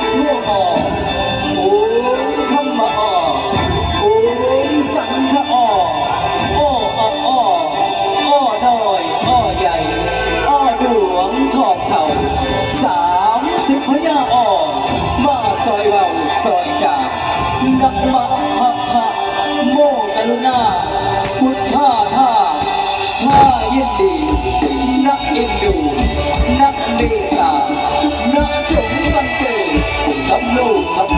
ພຸດໂທ ອໍ ໂອມ ທຳມະ ອໍ ໂອມ ສັງຄະ ອໍ ອໍ ອະ ອໍ ອໍ ນ້ອຍ ອໍ ໃຫຍ່ ອໍ ຫຼວງ ທອງເທົາ ສາມສິບພະຍາ ອໍ ມາຊ່ອຍເວົ້າຊ່ອຍຈາ ນະ ມະ ພະ ພະ ໂມ ກະລຸນາ ພຸດທາ ທາ ທ່າຍິນດີ ນະ ເອັນດູ ນະ ເມດຕາ ນະ ຈົງສັງເກດ ຄຳລູກຄຳ